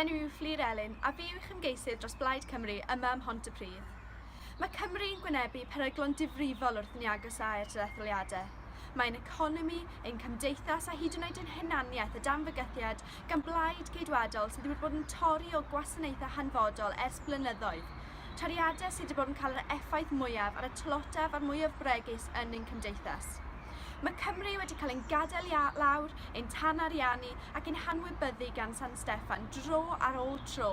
enw yw Fflur Elin a fi yw eich ymgeisydd dros Blaid Cymru yma ym Mhontypridd. Mae Cymru yn gwynebu peryglon difrifol wrth i ni agosáu at yr etholiadau. Mae ein economi, ein cymdeithas a hyd yn oed ein hunaniaeth o dan fygythiad gan blaid Geidwadol sydd wedi bod yn torri o gwasanaethau hanfodol ers blynyddoedd, toriadau sydd wedi bod yn cael yr effaith mwyaf ar y tlotaf a'r mwyaf bregus yn ein cymdeithas. Mae Cymru wedi cael ein gadael i lawr, ein tanariannu ac ein hanwybyddu gan San Steffan dro ar ôl tro.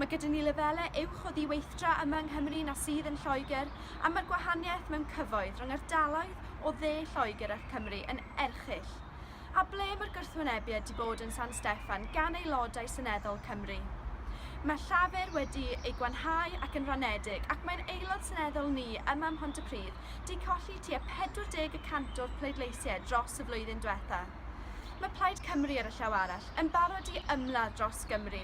Mae gyda ni lefelau uwch o ddiweithdra yma yng Nghymru na sydd yn Lloegr, a mae'r gwahaniaeth mewn cyfoeth rhwng ardaloedd o dde Lloegr a Cymru yn erchyll. A ble mae'r gwrthwynebiad 'di bod yn San Steffan gan aelodau seneddol Cymru? Mae Llafur wedi ei gwanhau ac yn rhanedig, ac mae'n aelod seneddol ni yma ym Mhontypridd 'di colli tua 40 y cant o'r pleidleisiau dros y flwyddyn dwetha. Mae Plaid Cymru ar y llaw arall, yn barod i ymladd dros Gymru.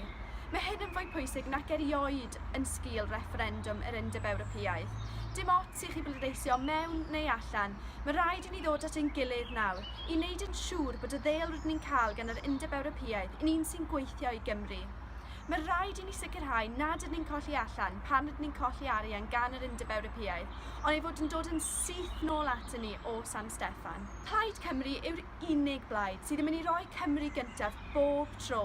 Mae hyn yn fwy pwysig nac erioed yn sgil refferendwm yr Undeb Ewropeaidd. Dim ots i chi bleidleisio mewn neu allan, mae rhaid i ni ddod at ein gilydd nawr i wneud yn siŵr bod y ddêl rydyn ni'n cael gan yr Undeb Ewropeaidd yn un sy'n gweithio i Gymru. Mae rhaid i ni sicrhau nad ydyn ni'n colli allan pan rydyn ni'n colli arian gan yr Undeb Ewropeaidd, ond ei fod yn dod yn syth nôl atyn ni o San Steffan. Plaid Cymru yw'r unig blaid sydd yn mynd i roi Cymru gyntaf bob tro,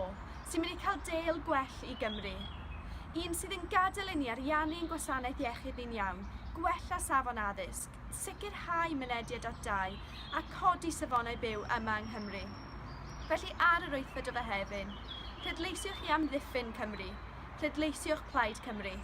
sy'n mynd i cael dêl gwell i Gymru. Un sydd yn gadael i ni ariannu ein gwasanaeth iechyd ni'n iawn, gwella safon addysg, sicrhau mynediad at dai, a codi safonau byw yma yng Nghymru. Felly ar yr wythfed o Fehefin, pleidleisiwch i amddiffyn Cymru. Pleidleisiwch Plaid Cymru.